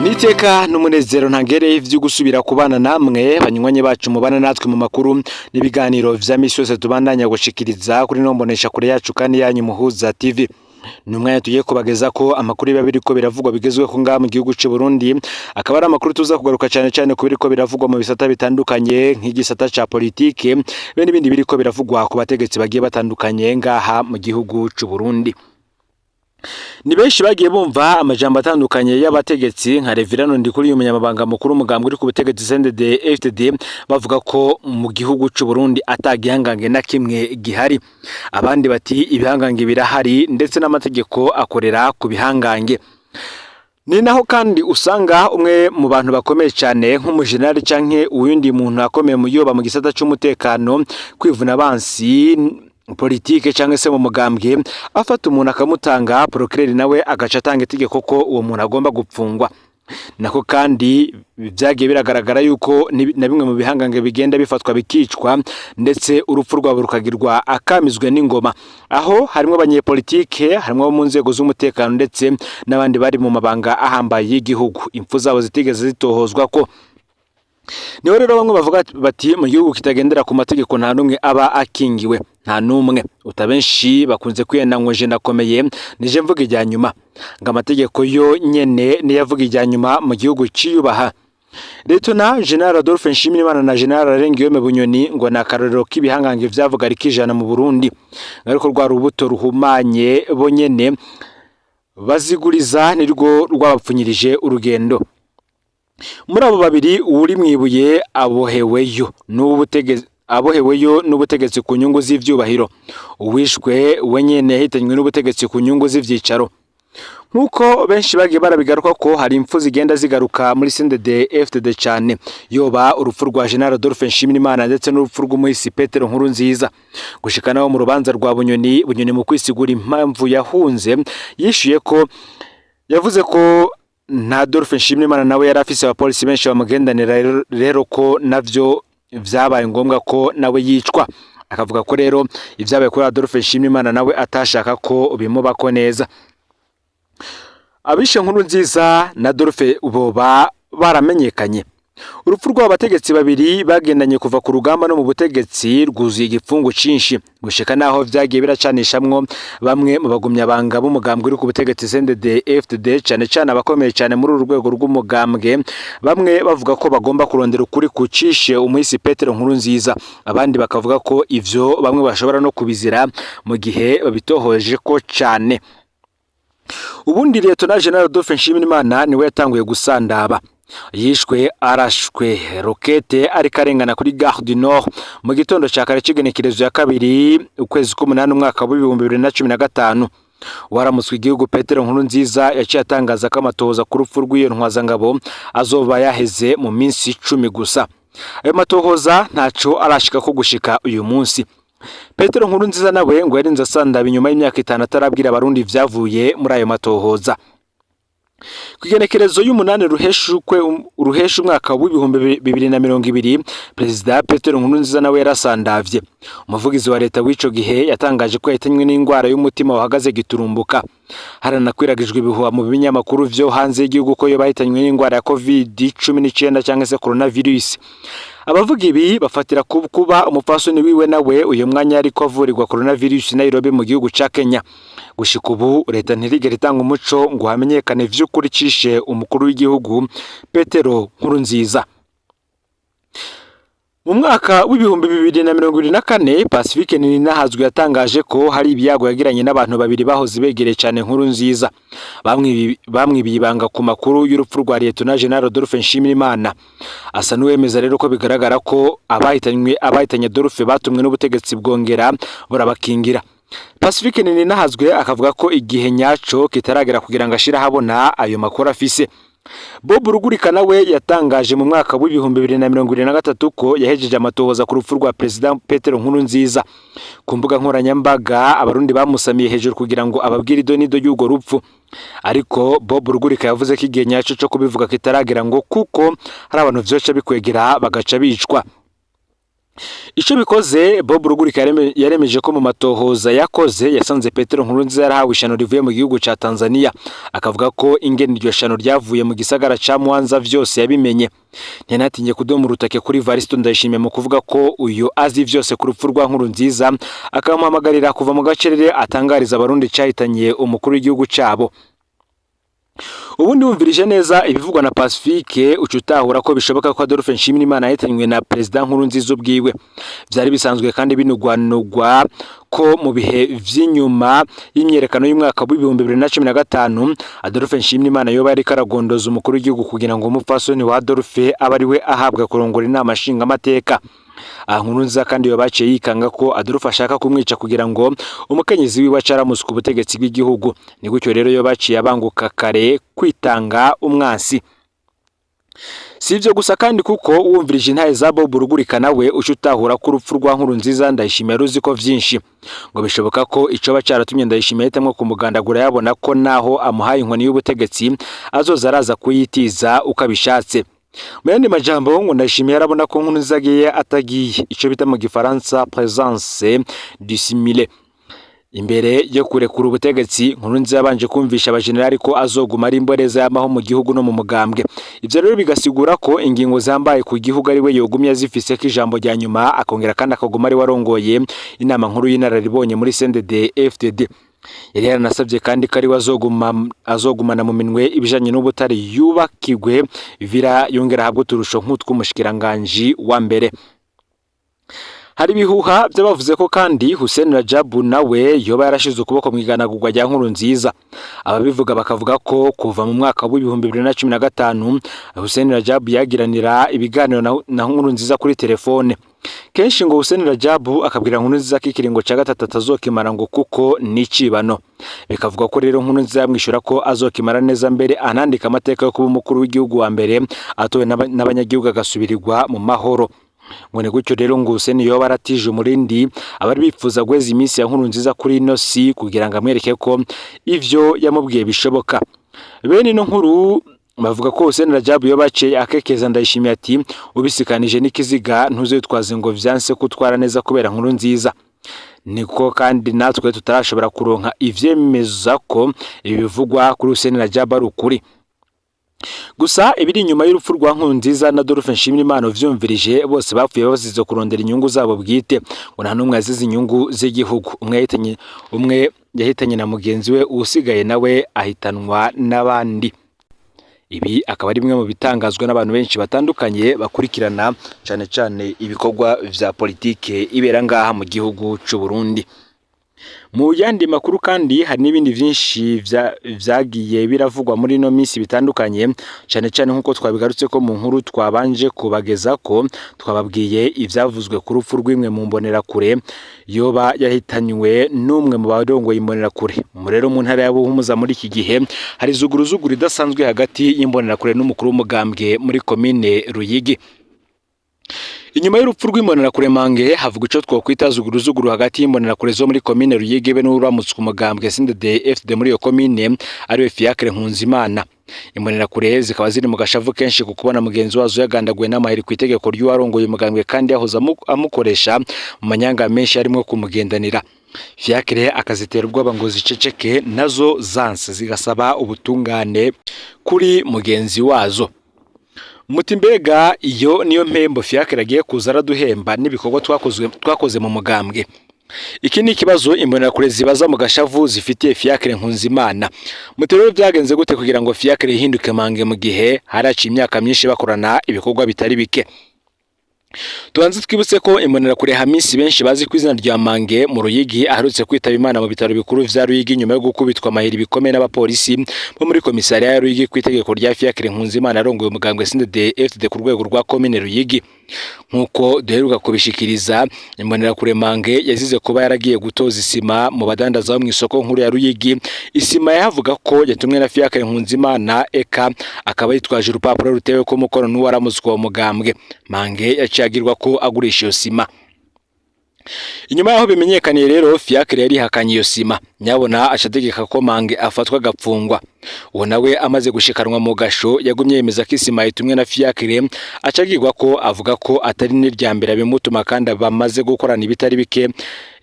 Niteka n'umunezero ntangereye ivyo gusubira kubana namwe, banywanyi bacu mubana natwe mu makuru n'ibiganiro vya misi yose tubandanya gushikiriza kuri no mbonesha kure yacu kandi yanyu Muhuza TV. Ni umwanya tugiye kubageza ko amakuru biba biriko biravugwa bigezweho ngaha mu gihugu c'u Burundi, akaba ari amakuru tuza kugaruka cyane cyane ku biriko biravugwa mu bisata bitandukanye nk'igisata ca politike be n'ibindi biriko biravugwa ku bategetsi bagiye batandukanye ngaha mu gihugu c'u Burundi. Ni benshi bagiye bumva amajambo atandukanye y'abategetsi nka Reverend Ndikuriyo, umunyamabanga mukuru umugambwe uri ku butegetsi CNDD FDD, bavuga ko mu gihugu c'u Burundi ata gihangange na kimwe gihari. Abandi bati ibihangange birahari, ndetse n'amategeko akorera ku bihangange. Ni naho kandi usanga umwe mu bantu bakomeye cyane nk'umujenerali canke uyundi muntu akomeye mu yoba mu gisata c'umutekano, kwivuna abansi politike cyangwa se mu mugambwe, afata umuntu akamutanga, procureur nawe agaca atanga itegeko ko uwo muntu agomba gupfungwa. Nako kandi byagiye biragaragara yuko na bimwe mu bihangange bigenda bifatwa bikicwa, ndetse urupfu rwabo rukagirwa akamizwe n'ingoma. Aho harimo abanyepolitike, harimo abo mu nzego z'umutekano, ndetse n'abandi bari mu mabanga ahambaye y'igihugu, impfu zabo zitigeze zitohozwa. Ko niho rero bamwe bavuga bati mu gihugu kitagendera ku mategeko nta n'umwe aba akingiwe, nta n'umwe utabenshi bakunze kwiyenda ngo je ndakomeye, nije mvuga ijya nyuma, ngo amategeko yo nyene niyo avuga ijya nyuma mu gihugu ciyubaha. Lieutenant General Adolphe Nshimirimana na General Arengiyome Bunyoni ngo ni akarorero k'ibihangange vyavuga rikijana mu Burundi, ariko rwa rubuto ruhumanye bo nyene baziguriza nirwo rwabapfunyirije urugendo. Muri abo babiri, uwuri mwibuye aboheweyo n'ubutegetsi ku nyungu z'ivyubahiro, uwishwe we nyene yahitanywe n'ubutegetsi ku nyungu z'ivyicaro. Nk'uko benshi bagiye barabigaruka ko hari impfu zigenda zigaruka muri CNDD FDD cyane, yoba urupfu rwa General Adolphe Nshimirimana ndetse n'urupfu rw'umuhisi Petero Nkurunziza, gushika naho mu rubanza rwa Bunyoni. Bunyoni mu kwisigura impamvu yahunze yishuye ko yavuze ko nta Adolphe Nshimirimana nawe yari afise abapolisi benshi bamugendanira, rero ko navyo vyabaye ngombwa ko nawe yicwa. Akavuga ko rero ivyabaye kuri Adolphe Nshimirimana nawe atashaka ko bimubako neza. Abishe Nkurunziza na Adolphe boba baramenyekanye. Urupfu rw'abo bategetsi babiri bagendanye kuva ku rugamba no mu butegetsi rwuzuye igipfungu cinshi, gushika naho vyagiye biracanishamwo bamwe mu bagumyabanga b'umugambwe uri ku butegetsi CNDD FDD, cane cane abakomeye cane muri uru rwego rw'umugambwe. Bamwe bavuga ko bagomba kurondera ukuri kucishe umuhisi Petero Nkurunziza, abandi bakavuga ko ivyo bamwe bashobora no kubizira mu gihe babitohoje ko cane. Ubundi Lieutenant General Adolphe Nshimirimana niwe yatanguye gusandaba. Yishwe arashwe rokete ariko arengana kuri Gare du Nord mu gitondo ca kare c'igenekerezo ya 2 ukwezi k'umunani umwaka w'2015. Waramutswe igihugu Petero Nkurunziza yaciye atangaza ko amatohoza ku rupfu rw'iyo ntwazangabo azoba yaheze mu minsi 10 gusa. Ayo matohoza ntaco arashika ko gushika uyu munsi. Petero Nkurunziza nawe ngo yarinze asandaba inyuma y'imyaka 5 atarabwira Abarundi ivyavuye muri ayo matohoza. Ku igenekerezo y'umunani ruhesha umwaka w'2020, Perezida Petero Nkurunziza nawe yarasandavye. Umuvugizi wa leta w'ico gihe yatangaje ko yahitanywe n'indwara y'umutima wahagaze giturumbuka. Haranakwiragijwe ibihuha mu binyamakuru vyo hanze y'igihugu ko yo bahitanywe n'indwara ya COVID-19 cyangwa se coronavirus. Abavuga ibi bafatira kuba umupfasoni wiwe nawe uyu mwanya ariko avurirwa coronavirus i Nairobi mu gihugu ca Kenya. Gushika ubu leta ntirigera itanga umuco ngo hamenyekane vy'ukuri cishe umukuru w'igihugu Petero Nkurunziza. Mu mwaka w'2024, Pacifique Nininahazwe yatangaje ko hari ibyago yagiranye n'abantu babiri bahoze begereye cyane Nkurunziza, bamwibiye ibanga ku makuru y'urupfu rwa Lieutenant General Adolphe Nshimirimana. Asa n'uwemeza rero ko bigaragara ko abahitanye Adolphe batumwe n'ubutegetsi bwongera burabakingira. Pacifique Nininahazwe akavuga ko igihe nyaco kitaragera kugira ngo ashire ahabona ayo makuru afise. Bob Rugurika nawe yatangaje mu mwaka w'2023 ko yahejeje amatohoza ku rupfu rwa Perezida Petero Nkurunziza. Ku mbuga nkoranyambaga Abarundi bamusamiye hejuru kugira ngo ababwire idonido y'urwo rupfu, ariko Bob Rugurika yavuze ko igihe nyaco co kubivuga kitaragera, ngo kuko hari abantu vyoca bikwegera bagaca bicwa. Ico bikoze, Bob Rugurika yaremeje ko mu matohoza yakoze yasanze Petero Nkurunziza yarahawe ishano rivuye mu gihugu ca Tanzania, akavuga ko ingene iryo shano ryavuye mu gisagara ca Mwanza vyose yabimenye. Ntiyanatinye kudoma urutake kuri Varisto Ndayishimiye mu kuvuga ko uyu azi vyose ku rupfu rwa Nkurunziza, akamuhamagarira kuva mu gacerere atangariza Abarundi cahitanye umukuru w'igihugu cabo. Ubundi wumvirije neza ibivugwa na Pacifique, uca utahura ko bishoboka ko Adolphe Nshimirimana yahitanywe na Perezida Nkurunziza ubwiwe. Vyari bisanzwe kandi binugwanugwa ko mu bihe vy'inyuma y'imyerekano y'umwaka w'2015 Adolphe Nshimirimana yoba yariko aragondoza umukuru w'igihugu kugira ngo umupfasoni wa Adolphe abe ari we ahabwa kurongora inama nshingamateka. Aha Nkurunziza kandi yoba yaciye yikanga ko Adolphe ashaka kumwica kugira ngo umukenyezi wiwe ace aramuswa ubutegetsi bw'igihugu. Ni gutyo rero yoba yaciye abanguka kare kwitanga umwansi. Si ivyo gusa kandi, kuko wumvirije intahe za Bob Rugurika nawe uca utahura ko urupfu rwa Nkurunziza Ndayishimiye ruzi ko vyinshi. Ngo bishoboka ko icoba caratumye Ndayishimiye ahitamwo kumugandagura, yabona ko naho amuhaye inkoni y'ubutegetsi azoza araza kuyitiza uko abishatse. Mu yandi majambo, ngo Ndayishimiye arabona ko Nkurunziza agiye atagiye, ico bita mu gifaransa présence dissimulée. Imbere yo kurekura ubutegetsi, Nkurunziza yabanje kumvisha abajenerali ko azoguma ari imboreza y'amaho mu gihugu no mu mugambwe. Ivyo rero bigasigura ko ingingo zambaye ku gihugu ari we yogumye azifiseko ijambo rya nyuma, akongera kandi akaguma ari we arongoye inama nkuru y'inararibonye muri CNDD FDD. Yari yaranasabye kandi ko ari we azogumana mu minwe ibijanye n'ubutare, yubakigwe vira, yongera ahabwe uturusho nk'utw'umushikiranganji wa mbere. Hari ibihuha by'abavuze ko kandi Hussein Rajabu nawe yoba yarashize ukuboko mu iganagurwa rya Nkurunziza. Ababivuga bakavuga ko kuva mu mwaka w'2015 Hussein Rajabu yagiranira ibiganiro na Nkurunziza kuri telefone kenshi. Ngo Hussein Rajabu akabwira Nkurunziza ko ikiringo ca gatatu atazokimara, ngo kuko n'icibano. Bikavuga ko rero Nkurunziza yamwishura ko azokimara neza, mbere anandika amateka yo kuba umukuru w'igihugu wa mbere atowe n'abanyagihugu agasubirirwa mu mahoro. Ngo ni gutyo rero ngo Hussein yoba aratije umurindi abari bifuza guheza iminsi ya Nkurunziza kuri ino si, kugira ngo amwereke ko ivyo yamubwiye bishoboka. Bene ino nkuru bavuga ko Hussein Rajabu yoba yaciye akekeza Ndayishimiye ati: "Ubisikanije n'ikiziga, ntuzitwaze ngo vyanse kutwara neza kubera Nkurunziza." Niko kandi natwe tutarashobora kuronka ivyemeza ko ibi bivugwa kuri Hussein Rajabu ari ukuri. Gusa ibiri inyuma y'urupfu rwa Nkurunziza na Adolphe Nshimirimana uvyumvirije, bose bapfuye bazize kurondera inyungu zabo bwite, ngo nta n'umwe yazize inyungu z'igihugu. Umwe yahitanye na mugenzi we, uwusigaye nawe ahitanwa n'abandi. Ibi akaba ari bimwe mu bitangazwa n'abantu benshi batandukanye bakurikirana cane cane ibikorwa vya politike ibera ngaha mu gihugu c'u Burundi. Mu yandi makuru kandi, hari n'ibindi vyinshi vyagiye biravugwa muri ino minsi bitandukanye, cane cane nk'uko twabigarutse ko mu nkuru twabanje kubageza ko twababwiye ivyavuzwe ku rupfu rw'imwe mu mbonerakure yoba yahitanywe n'umwe mu barongoye imbonerakure. Mu rero mu ntara ya Buhumuza, muri iki gihe hari zuguruzuguru idasanzwe hagati y'imbonerakure n'umukuru w'umugambwe muri komine Ruyigi. Inyuma y'urupfu rw'imbonerakure Mange, havuga ico twokwita zuguruzuguru hagati y'imbonerakure zo muri komine Ruyigi be n'uramutswe umugambwe CNDD FDD muri iyo komine, ariwe Fiacre Nkunzimana. Imbonerakure zikaba ziri mu gashavu kenshi ku kubona mugenzi wazo yagandaguwe n'amahiri ku itegeko ry'uwarongoye umugambwe, kandi yahoze amukoresha mu manyanga menshi harimo kumugendanira. Fiacre akazitera ubwoba ngo ziceceke, nazo zanse, zigasaba ubutungane kuri mugenzi wazo. Muti mbega iyo niyo mpembo Fiacre agiye kuza araduhemba n'ibikorwa twakoze mu mugambwe? Iki ni ikibazo imbonerakure zibaza mu gashavu zifitiye Fiacre Nkunzimana. Muti rero byagenze gute kugira ngo Fiacre yihinduke Mange mu gihe haraciye imyaka myinshi bakorana ibikorwa bitari bike? Tubanze twibutse ko imbonerakure Hamisi, benshi bazi ku izina rya Mange mu Ruyigi, aherutse kwitaba Imana mu bitaro bikuru vya Ruyigi nyuma yo gukubitwa amahiri bikomeye n'abapolisi bo muri komisariya ya Ruyigi ku itegeko rya Fiacre Nkunzimana arongoye umugambwe CNDD FDD ku rwego rwa komine Ruyigi. Nk'uko duheruka kubishikiriza, imbonerakure Mange yazize kuba yaragiye gutoza isima mu badandaza bo mu isoko nkuru ya Ruyigi. Isima yavuga ko yatumwe na Fiacre Nkunzimana, eka akaba yitwaje urupapuro rutewe ko umukono n'uwaramutswe uwo mugambwe. Mange yaciye agirwa ko agurisha iyo sima. Inyuma yaho bimenyekaniye rero, Fiacre yarihakanye iyo sima, nyabona acategeka ko Mange afatwa agapfungwa. Uwo nawe amaze gushikanwa mu gasho yagumye yemeza ko isima itumwe na Fiacre, acagirwa ko avuga ko atari n'irya mbere abimutuma kandi bamaze gukorana ibitari bike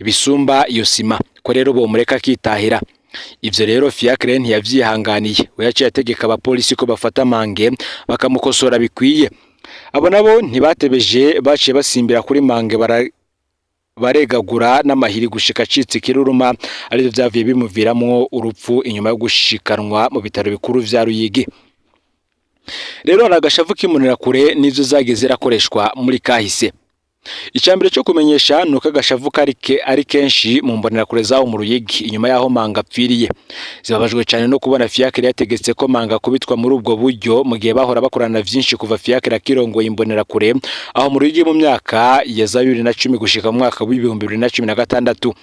bisumba iyo sima, ko rero bomureka akitahira. Ivyo rero Fiacre ntiyavyihanganiye, we yaciye ategeka abapolisi ko bafata Mange bakamukosora bikwiye. Abo nabo ntibatebeje, baciye basimbira kuri Mange baregagura n'amahiri gushika acitse ikiruruma, arivyo vyavuye bimuviramwo urupfu inyuma yo gushikanwa mu bitaro bikuru vya Ruyigi. Rero hari agashavu k'imbonerakure nizo zagiye zirakoreshwa muri kahise. Icambere cyo kumenyesha nuko agashavu kari ari kenshi mu mbonerakure zawo mu Ruyigi inyuma y'aho Manga apfiriye. Zibabajwe cyane no kubona Fiacre yategetse ko Manga akubitwa muri ubwo buryo, mu gihe bahora bakorana vyinshi kuva Fiacre akirongoye imbonerakure aho mu Ruyigi mu myaka ya za 2010 gushika mu mwaka w'2016,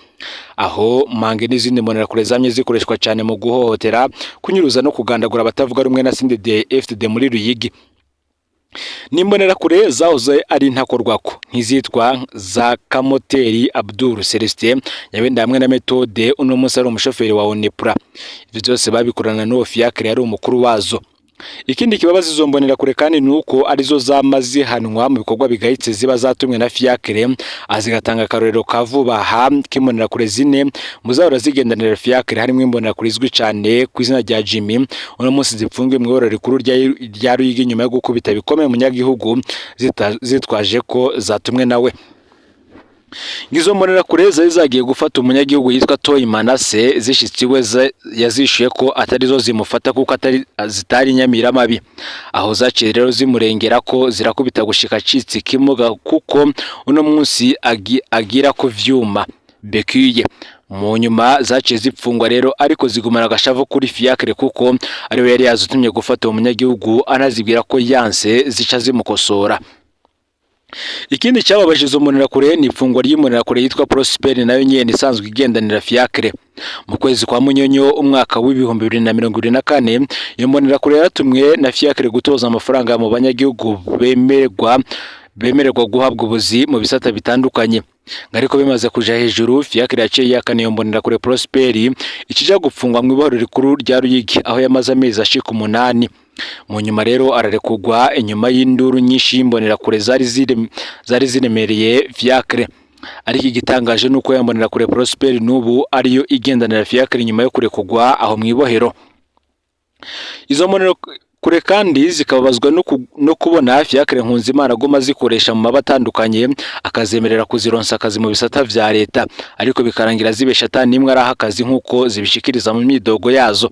aho Mange n'izindi mbonerakure zamye zikoreshwa cyane mu guhohotera, kunyuruza no kugandagura abatavuga rumwe na CNDD FDD muri Ruyigi. N'imbonerakure zahoze ari intakorwako nk'izitwa za Kamoteri Abdul Celestin Nyabenda hamwe na Methode uno munsi ari umushoferi wa Onepra. Ivyo byose babikorana n'uwo Fiacre yari umukuru wazo. Ikindi kibabaza izo mbonerakure kandi ni uko arizo zama zihanwa mu bikorwa bigayitse ziba zatumwe na Fiacre, zigatanga akarorero ka vuba aha k'imbonerakure zine muzahora zigendanira Fiacre, harimo imbonerakure izwi cyane ku izina rya Jimmy, uno munsi zipfungiwe mu iborero rikuru rya Ruyigi nyuma yo gukubita bikomeye umunyagihugu zitwaje ko zatumwe nawe. Ngizo mbonerakure zari zagiye gufata umunyagihugu yitwa Toyi Manase, zishitse iwe yazishuye ko atari zo zimufata kuko atari zitari inyamiramabi. Aho zaciye rero zimurengera ko zirakubita gushika acitse ikimuga, kuko uno munsi agira ku vyuma bekiye. Mu nyuma zaciye zipfungwa rero, ariko zigumana agashavu kuri Fiacre kuko ariwe yari yazitumye gufata uwo munyagihugu, anazibwira ko yanse zica zimukosora. Ikindi cyababaje izo mbonerakure ni ifungwa ry'imbonerakure yitwa Prosper, nayo nyene isanzwe igendanira Fiacre. Mu kwezi kwa Munyonyo umwaka w'2024, iyo mbonerakure yaratumwe na Fiacre gutoza amafaranga mu banyagihugu bemererwa guhabwa ubuzi mu bisata bitandukanye. Ariko bimaze kuja hejuru, Fiacre yaciye yihakana iyo mbonerakure Prosper, ikija gupfungwa mu ibohero rikuru rya Ruyigi aho yamaze amezi ashika 8. Mu nyuma rero ararekugwa inyuma y'induru nyinshi y'imbonerakure zari ziremereye Fiacre. Ariko igitangaje nuko ya mbonerakure Prosper n'ubu ariyo igendanira Fiacre nyuma yo kurekugwa aho mu ibohero. Izo mbonerakure kandi zikababazwa no kubona Fiacre Nkunzimana aguma azikoresha mu maba atandukanye, akazemerera kuzironsa akazi mu bisata vya leta, ariko bikarangira zibesha ata nimwe araha akazi nk'uko zibishikiriza mu myidogo yazo.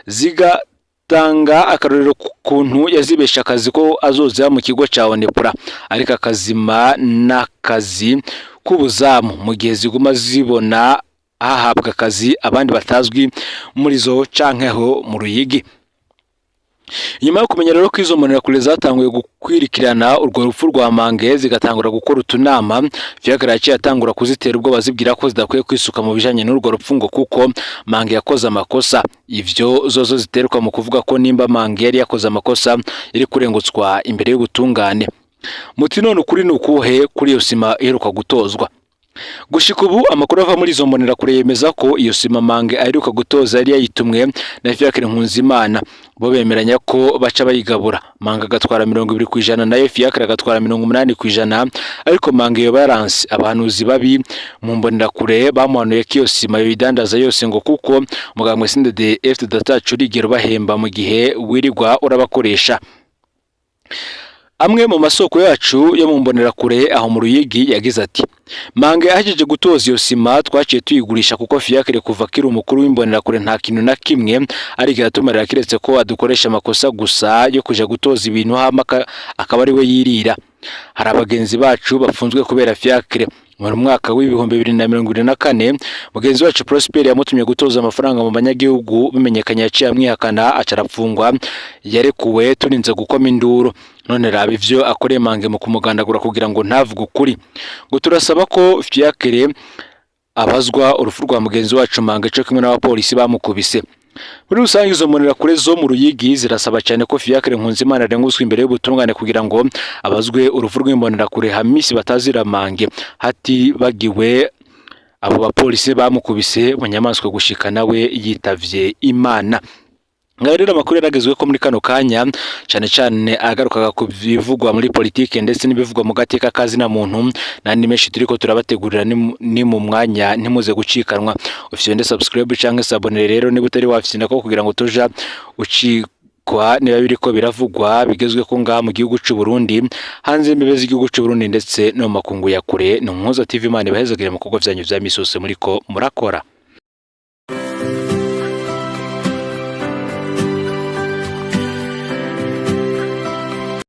Zigatanga akarorero ku kuntu yazibesha akazi ko azoza mu kigo ca Onepura, ariko akazima n'akazi k'ubuzamu, mu gihe ziguma zibona hahabwa akazi abandi batazwi muri zo canke ho mu Ruyigi. Nyuma yo kumenya rero ko izo mbonerakure zatanguye gukwirikirana urwo rupfu rwa Mange, zigatangura gukora utunama, Fiacre yaciye atangura kuzitera ubwoba, zibwira ko zidakwiye kwisuka mu bijanye n'urwo rupfu ngo kuko Mange yakoze amakosa. Ivyo zozo ziterwa mu kuvuga ko nimba Mange yari yakoze amakosa yari kurengutswa imbere y'ubutungane. Muti none ukuri ni ukuhe kuri iyo sima iheruka gutozwa? Gushika ubu amakuru ava muri izo mbonerakure yemeza ko iyo sima Mange aheruka gutoza yari yayitumwe na Fiacre Nkunzimana. Bo bemeranya ko baca bayigabura, Mange agatwara 20% nayo Fiacre agatwara 80%. Ariko Mange yoba yaranse abahanuzi babi mu mbonerakure bamuhanuye ko iyo sima yoyidandaza yose, ngo kuko mugambwe CNDD FDD atacu urigera ubahemba mu gihe wirirwa urabakoresha. Amwe mu masoko yacu yo mu mbonerakure aho mu Ruyigi yagize ati: "Mange ahejeje gutoza iyo sima twaciye tuyigurisha, kuko Fiacre kuva akiri umukuru w'imbonerakure nta kintu na kimwe arigera atumarira, kiretse ko adukoresha amakosa gusa yo kuja gutoza ibintu hama akaba ari we yirira. Hari abagenzi bacu bafunzwe kubera Fiacre. Mu mwaka w'2024 mugenzi wacu Prosper yamutumye gutoza amafaranga mu banyagihugu, bimenyekanye yaciye amwihakana aca arapfungwa, yarekuwe turinze gukoma induru. None raba ivyo akoreye Mange mu kumugandagura kugira ngo ntavuge ukuri. Ngo turasaba ko Fiacre abazwa urupfu rwa mugenzi wacu Mange co kimwe n'abapolisi bamukubise." Muri rusange, izo mbonerakure zo mu Ruyigi zirasaba cyane ko Fiacre Nkunzimana arenguzwa imbere y'ubutungane kugira ngo abazwe urupfu rw'imbonerakure Hamisi Bataziramange, hatibagiwe abo bapolisi bamukubise bunyamaswa gushika nawe yitavye Imana. Ngaho rero amakuru yaragezwe ko muri kano kanya, cane cane agarukaga ku bivugwa muri politike ndetse n'ibivugwa mu gateka kazina muntu n'andi menshi turiko turabategurira ni mu mwanya, ntimuze gucikanwa. Ufyonde subscribe canke s'abonner rero niba utari wafyinda ko, kugira ngo tuja ucikwa niba biriko biravugwa bigezwe ko ngaha mu gihugu c'u Burundi, hanze y'imbibe z'igihugu c'u Burundi, ndetse no mu makungu ya kure. Ni Umuhuza TV. Imana ibahezagire mu bikorwa vyanyu vya misi yose muriko murakora.